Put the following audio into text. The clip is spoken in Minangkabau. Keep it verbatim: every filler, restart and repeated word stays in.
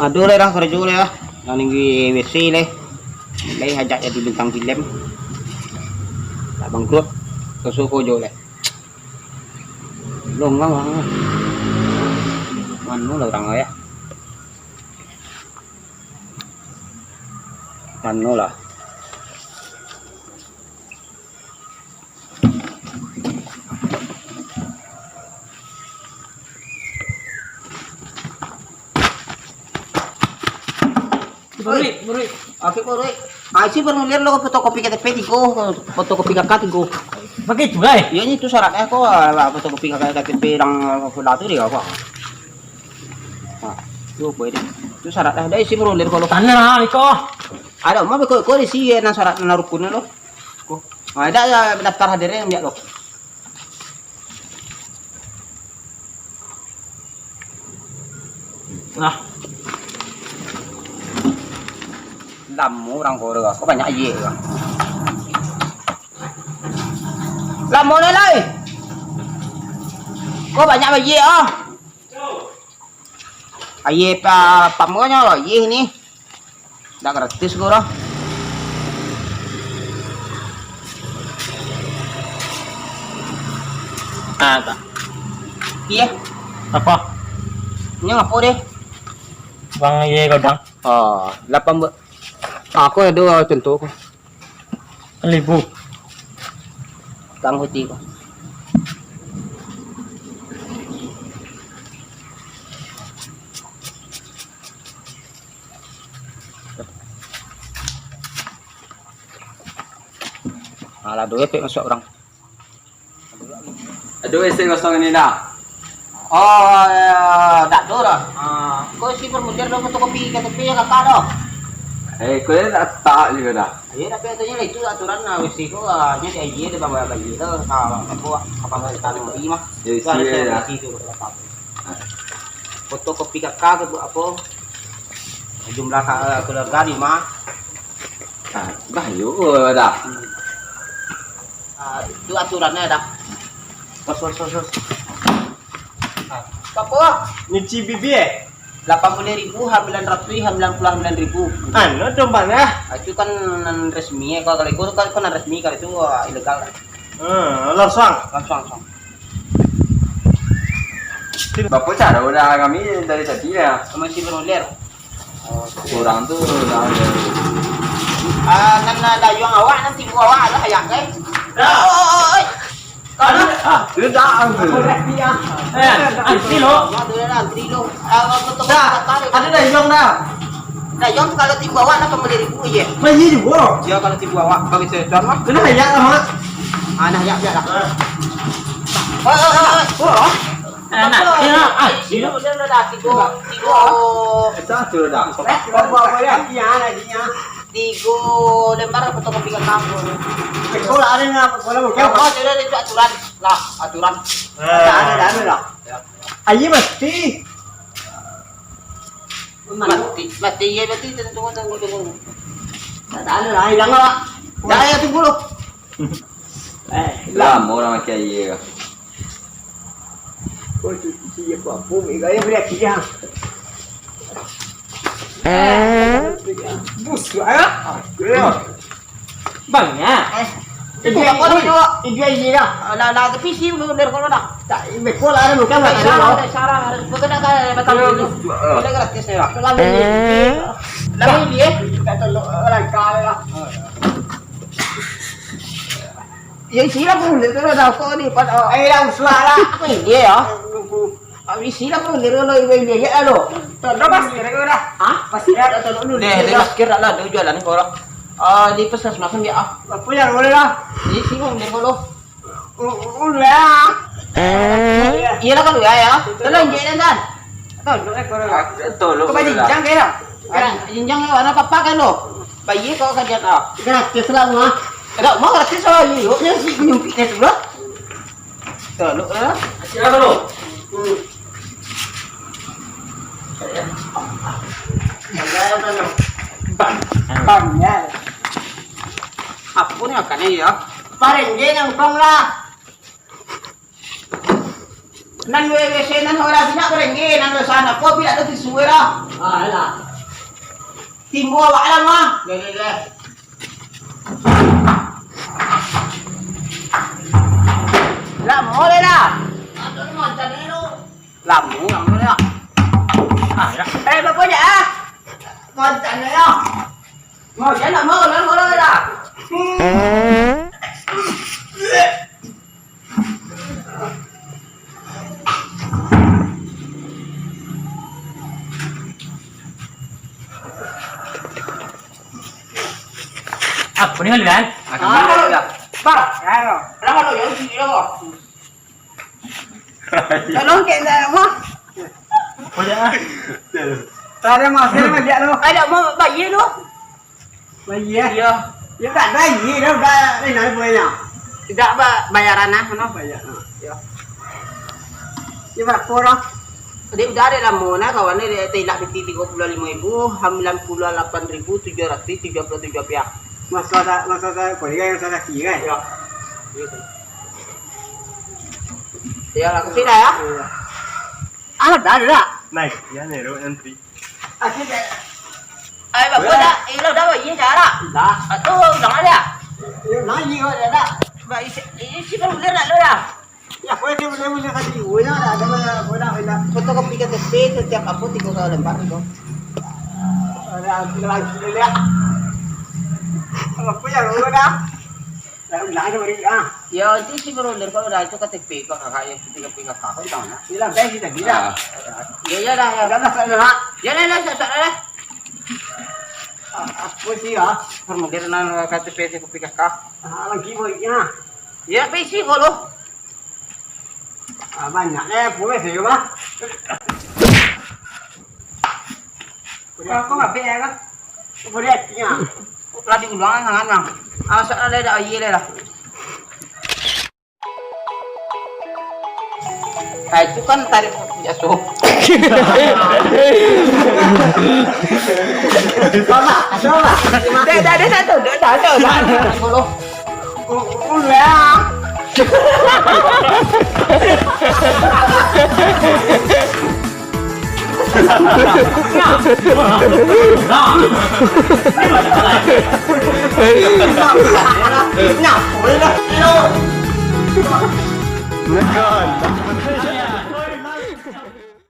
Ado lai lah karajo lai lah. Nan tinggi W C lai. Lai hajak jadi bintang filem. Tak bangkrut. Kasuko jo lai. Longang lah. Mano lah urang ya. Mano lah. Buruik, buruik. Oke, buruik. Ah, isi formulir lo, fotokopi K T P tigo, fotokopi K K tigo. Pakai itu lah, eh? Iya, ini tu syaratnya kok, ah, fotokopi K K, K T P yang, ah, sudah tu dia apa? Ah, tu apa ini? Tu syaratnya. Dah isi formulir kalau. Tanah lah, iko. Ada, mau kok, kok isi ya, nan syarat, nan rukunnya lo. Kok. Ah, ada ya, daftar hadirnya yang biar lo. Nah. Lamo urang ko tu, ko banyak aia ko. Lamo ni lai. Ko banyak aia ah. Aia pa, pamonyo aia ni. Ndak gratis ko doh. Ah, tak. Iya. Apa? Ini ngapo deh? Bang, iya, godang. Oh, lapan bu-, aku ado contoh ko. Libu. Tang huti ko. Alah, duit pek masuk urang. Aduh, isi kosong ini dah. Oh, ya, dak tu dah. Ah, kau isi formulir dulu, fotokopi K T P yang kakak tu. Eh, kau ni tak, tak juga dah. Iya, tapi katanya lah itu aturan lah, isi tu, ah, nya di I G ada bawa bagi tu, ah, apa, apa, apa, apa, Ya, isi tu ada ya. Isi tu, apa. Fotokopi kakak ke, apa, jumlah ka-, keluarga lima. Ah, bah, yo dah. Hmm. Ah, itu aturannya dah. Bos, bos, bos, bos. Ah, apa? Nyuci bibir, eh? Lapan puluh ribu, hambilan ratuih, hambilan puluh hambilan ribu. Anu, dompetnya? Ah, itu kan nan resmi, eh. Kalau, kalau itu kan, kan nan resmi, kalau itu, ah, ilegal, kan? Hmm, langsung? Langsung, langsung. Bapak cara udah kami dari tadi ya. Masih beronder. Kurang tu lah. Ah, nan dayuang awak, nan tibu awak lah, ya, kan? Dah. Oi, oi, oi. Kalau ah, dia dah. Eh, antri lo. Ada dah, antri lo. Ah, betul, dah, betul, betul. Ada dayuang dah. Dayuang tu kalau tibu awak, lapan puluh ribu je. Bayar juga. Ya, kalau tibu awak, bagi saya tuan mah. Kena ayak lah, Mak. Ah, nah, ya, ya lah. Oi, oi, oi, oi. Oh. Eh, nak, ya, ah, tigo, tigo, tigo, tigo. Itu tu dah. Eh, apa, apa ya? Iya, ada isinya. Tigo lembar fotokopi kakak. Sekolah ada nggak? Sekolah bukan? Oh, tidak ada itu aturan. Lah, aturan. Eh. Ada, ada, ada lah. Ayo mati. Mati, mati, iya, mati. Tunggu, tunggu, tunggu. Tak ada lah, hilang lah. Dah, ya, tunggu lu. Eh, lamo urang makai aia. Kau tu isi apa-apa, gaya beri aku ya. Busuk, ah. Banyak. Eh, itu apa tu? Itu aja dah. Lah, lah, tapi isi belum dari kono dah. Tak, beko lah, bukan. Tak salah, tak salah. Bukan nak kaya batal dulu. Boleh gratis ya. Lama ini, lama ini, eh. Tak tolong, langkah lah. Ya, isi lah pun, dia tu dah kau ni, pada. Eh, dah usah lah. Apa ini ya? Ah, isi lah pun, dia lo, ibu ini ya lo. Tolong mas, kira-kira. Hah? Pasti ada tolong dulu. Deh, deh, masker dah lah, ada jualan ni korang. Ah, di puskesmas kan dia ah. Apa yang boleh lah? Di sini pun dia lo. Ulah. Iyalah kan ulah ya. Tolong je dan. Tolong eh korang. Tolong. Kau bajinjang kaya dah. Jinjang ya, warna apa kan lo? Bayi kau kan dia ah. Gratis lah mah. Enggak mau gratis lah, yuk, yuk, ya si menyumpit dia tu lah. Tolok lah. Siapa tu? Hmm. Bang. Bang, ya. Apa ni makan ni ya? Paling dia yang bang lah. Nan W W C nan urang banyak barengge, nan dosa apo, pilak tu tisu lah. Ah, alah. Timbo awak lah, mah. Deh, deh, deh. Lamo deh lah. Lamo, lamo deh lah. Ah, ya. Eh, bapak je ah. Mancang deh lah. Mau je nak mau, lamo deh lah. Apo ni, Haluan? Ah, Bang. Lah, kalau yang sini lah. Tolong kek nak apa? Apo je? Tadi masih nak lihat tu. Ada mau bayar tu. Bayar? Iyo. Yo tak bayar dah, dah lain apa ya? Tidak ba-, bayaran lah, no. Bayar. Ha. Yo. Yo, berapa dah? Dek udah ada lamo nah, kawan ni, dek tilak piti tigo puluah limo ribu, sambilan puluah lapan ribu tujuah ratuih tujuah puluah tujuah rupiah. Masa tak, masa tak, kau ni kan, masa kaki kan? Yo. Yo, lah, ke sini dah, ya. Iyo. Ah, dah, dah. Naik, ya, ni, dah antri. Asyik dah. Ai, bapak dah, eh, lo dah, iya, cara. Dah. Atu, ulang aja. Yo, naik kau dah, dah. Ba, isi, isi formulir nak lo dah. Ya, kau isi formulir, formulir tadi, oh, ya, dah, dah, dah, dah, dah. Fotokopi K T P setiap apa tiga kali lembar itu. Ada lagi, lagi, ya. Apa ya, lo dah? Lah, ulang aja bari, ah. Ya, itu isi formulir kalau dah itu K T P kau kakak yang tiga P K K kau di mana? Bilang saya kita bilang. Ah. Ya, ya dah, ya. Udah, udah, udah, udah. Ya, dah, dah, dah, dah, dah. Ah, apa sih, ya? Formulir nan K T P tiga P K K. Ah, lagi baiknya. Ya, apa isi kau lo? Ah, banyak eh, boleh saya, Bang. Kau, kau ngapin ya, Bang? Boleh, ya. Lah diulang sangat, Bang. Awas ada, ada air lah. Ah, itu kan tarik jatuh. Bapak, coba. Dah, dah, dah, dah, dah, dah, dah, dah. Ulah.